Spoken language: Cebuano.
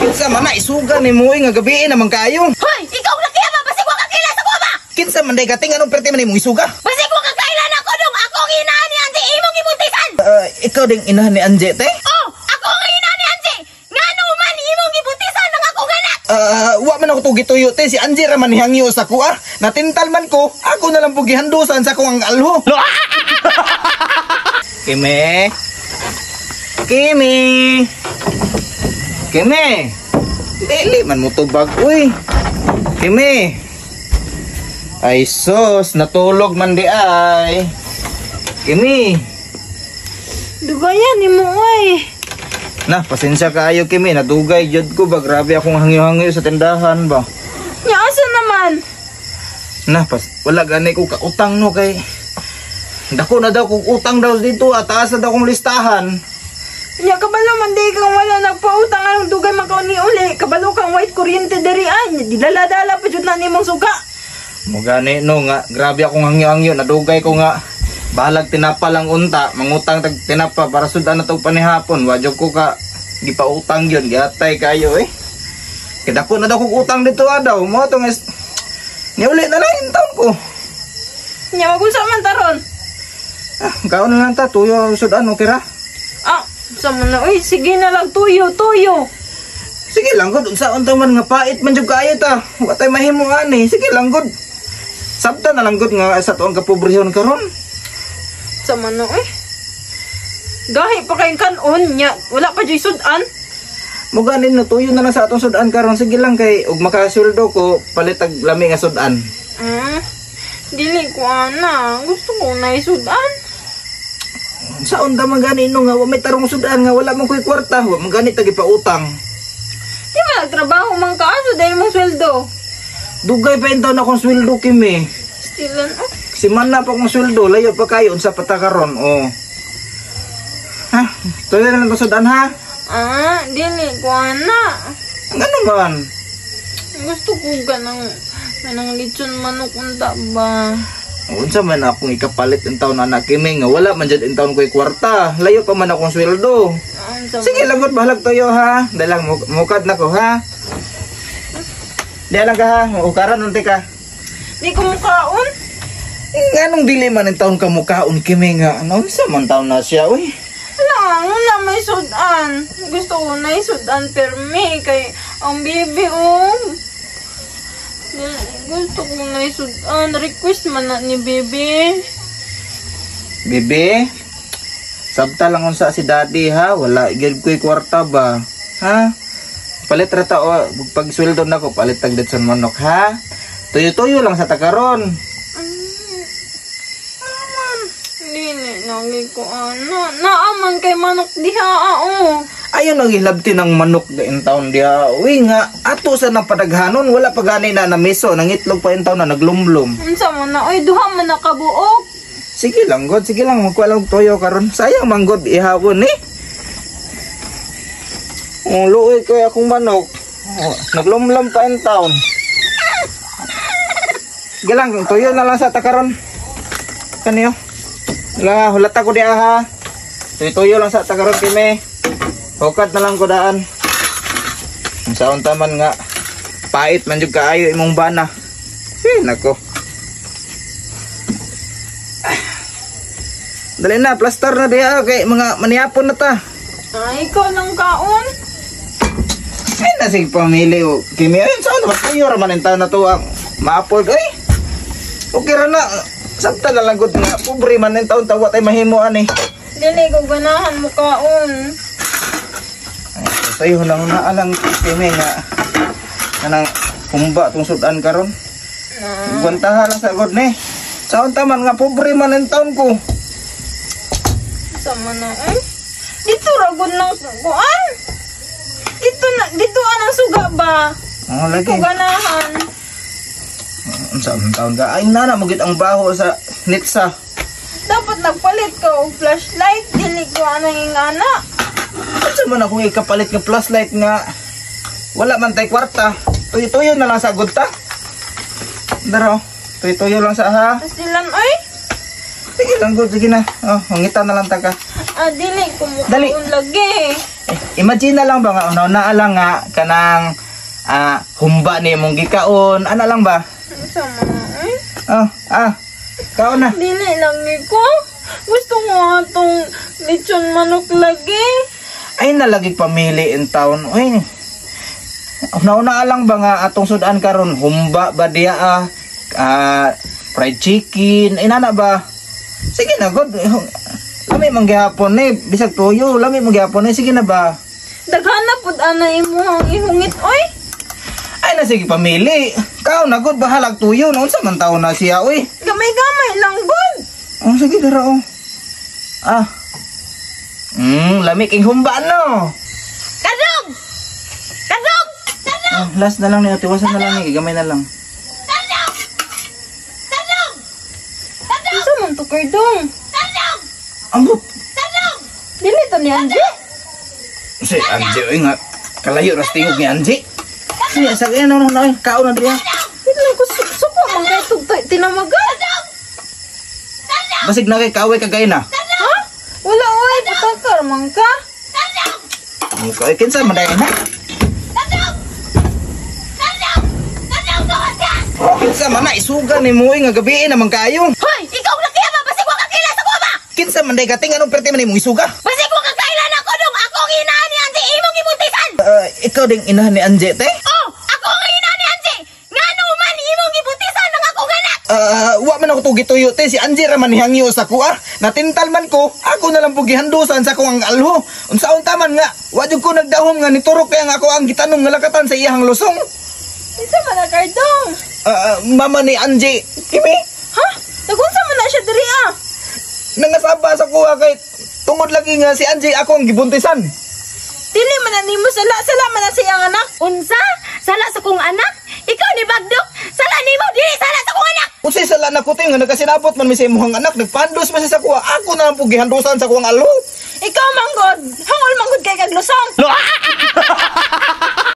Kinsa man na isuga ni mo nga gabi naman kayo. Hoy, ikaw na kaya ba? Basig wa ka kaila sa kuha ba? Kinsa man day kating anong perte man imong isuga? Basig wa ka kaila na ko dong ako ang inahan ni Angie imong gibuntisan. Ikaw ding inahan ni Anje te? Oh, ako ang inahan ni Angie. Ngano man imong gibuntisan ang akong anak? Wa man ako tugi tuyo te, si Anje ra man nihangyo sa kuha. Natintal man ko, ako na lang po gihandusan sa akong ang alho. Kimi. Kimi. Kimi. Dili man mo tubag uy. Kimi. Ay sus, natulog man di ay. Kimi. Dugayan ni mo ay. Na, pasensya kaayo Kimi, nadugay jud ko ba, grabe akong hangyo-hangyo sa tindahan ba. Nya asa naman? Na, pas, wala gani ko kautang no kay dako na daw kong utang daw dito at taas na daw kong listahan. Nya kabalo man di kang wala nagpautang anong dugay man ka ni uli. Kabalo kang white kuryente diri ay. Didala-dala pa jud na nimong suga. Mo gani no nga, grabe akong hangyo-hangyo, nadugay ko nga bahalag tinapa lang unta, mangutang tag tinapa para sudan na tog panihapon, wa jud ko ka gipautang yun, giatay kayo eh. Kay dako na daw kong utang dito daw, mo tong is niuli na lang yung taon ko. Nya wag unsa man taron. Ah, kaon na lang ta, tuyo sudan, okay ra? Ah, sa man na uy, sige na lang tuyo, tuyo. Sige lang gud, unsa unta man nga pait man jud kaayo ta. Wa tay mahimo ani. Sige lang gud. Sabta na lang gud nga sa tuong kapobrehon karon. Sa man na uy. Gahi pa kayong kanon nya, wala pa jud sudan. Mo gani no tuyo na lang sa atong sudan karon. Sige lang kay ug makasweldo ko palit og lami nga sudan. Ah, dili ko ana, gusto ko na isudan. Unsa unta man gani no nga wa may tarong sudan nga wala man koy kwarta, wa man gani ta gipautang. Di ba nagtrabaho man ka asa dahil mong sweldo? Dugay pa intaw na akong sweldo Kimi. Stilan oh. Simana pa akong sweldo, layo pa kayo unsa pa ta karon oh. Ha, tuyo na lang tong sudan ha. Ah, dili ko ana. Ngano man? Gusto ko ganang ganang litson manok unta ba. Unsa man akong ikapalit in taon anak Kimi nga wala man jud in taon ko'y kwarta. Layo pa man akong sweldo. Ah, unsa Sige lagot bahalag tayo ha. Dalang mukad na ko ha. Diyan lang ka ha, ukaran unti ka. Di ko mukaon. Eh, nganong dili man in taon ka mukaon Kimi nga ano unsa man taon na siya uy. Wala, wala may sudan. Gusto ko na sudan permi kay ang bibi oh. Gusto ko na sudan. Request man na ni bibi. Bebe, sabta lang unsa si daddy ha, wala gyud ko'y kwarta ba. Ha? Palit ra ta o pag sweldo nako palit tag litson manok ha. Tuyo-tuyo lang sa takaron. Dili lagi ko ana. Naaman kay manok diha ah, oh. Ayaw nang hilabti ng manok in town diha. Uy nga, ato sa nang padaghanon, wala pa gani na namiso, nangitlog pa in town na naglumlum. Unsa man na oy duha man na kabuok. Sige lang god, sige lang, magkuha lang og toyo karon. Sayang man god ihawon eh. Oh, luoy ko akong manok. Oh, naglumlum pa in town. Sige lang, tuyo na lang sa takaron. Kaniyo. Wala, hulata ko diha ha. Tuyo-tuyo lang sa takaron kime. Hukad na lang ko daan. Ang saon taman nga pait man jud kaayo imong bana. Eh, nako. Dali na, plaster na diha kay mga maniapon na ta. Ay, ikaw lang kaon. Ay na sige pamili o Kimi. Ay, saan naman tuyo ra man in taon na to ang maapol ay. Okay ra na. Sabta na lang gud nga pobre man in taon tawa tay mahimo ani. Dili ko ganahan mo kaon. Ay, sayo lang na alang Kimi nga kanang humba tong sudan karon. Ah, Gwantaha lang sa god ni. Saon ta man nga pobre man in taon ko. Unsa man na ay? Dito ra gud nang kuan. Dito na dito anang suga ba? Oh, lagi. Ko ganahan. Unsa man taon ka? Ay nana mo gid ang baho sa nitsa. Dapat nagpalit ka og flashlight dili ko anang ingana. Unsa man akong ikapalit nga flashlight nga wala man tay kwarta. Tuyo-tuyo na lang sa gud ta. Daro, tuyo-tuyo lang sa ha. Pastilan oy. Sige lang gud, sige na. Oh, mangita na lang ta ka. Ah, dili ko Dali. mukaon lagi. Eh, Imagine na lang ba nga una na lang nga kanang humba ni imong gikaon, ana lang ba? Unsa man na eh? Oh, kaon na. Dili lang ni ko. Gusto ko atong lechon manok lagi. Ay nalagi pamili in town. Uy. Una-una lang ba nga atong sudan karon humba ba diya fried chicken, inana ba? Sige na god. Lami man gihapon ni, bisag tuyo, lami man gihapon ni, sige na ba? Daghan na pud ana imong ihungit oy. Ay na sige pamili. Kaon na god bahalag tuyo, na unsa man taon na siya uy. Gamay-gamay lang gud. Oh, sige dara oh. Ah. Lami king humba no. Kadlong! Kadlong! Ah, last na lang ni ate, wasan na lang ni, gamay na lang. Kadlong! Kadlong! Unsa man to kardong? Kadlong! Ambot. Kadlong! Dili to ni Angie. Si Angie oy nga kalayo ras tingog ni Angie. Sige, sa ano no no, kaon na diya. Dili lang ko suko man kay tug tinamagan. Basig na kay kaaway ka gay na. Ha? Wala oy, patakar man ka. Muka ay kinsa man dai na. Kadlong! Kadlong! Kadlong! Gawas ka! Kinsa man na isuga ni mo oy nga gabi naman kayo. Hoy! Ikaw na kaya ba? Basig wa ka kaila sa kuha ba? Kinsa man dai kating anong perti man imong isuga? Basig wa ka kaila na ako dong! Ako ang inahan ni Angie! Imong gibuntisan! Ikaw ding inahan ni Angie te? Oh! Ako ang inahan ni Angie! Ngano man imong gibuntisan ang akong anak! Wa man ako tugi tuyo te, si Angie ra man nihangyo sa kuha. Natintal man ko, ako na lang po gihandusan sa akong ang alho. Unsaon taman nga, wa jud ko nagdahom nga niturok kay ang ako ang gitanom nga lakatan sa iyahang lusong. Unsa man na kardong? Mama ni Angie, kimi Ha? Nagunsa man na siya diri ah? nangasaba sa kuha kay tungod lagi nga si Angie ako ang gibuntisan. Dili man na nimo sala, sala man na sa iyang anak. Unsa? Sala sa kong anak? Ikaw ni Bagdok? Sala nimo dili sala sa kong anak! Unsay sala na ko te nga nagkasinabot man mi sa imong anak, nagpandos man siya sa kuha, ako na lang po gihandusan sa kuwang alho. Ikaw manggod, hangol manggod kay kag lusong. No, ah!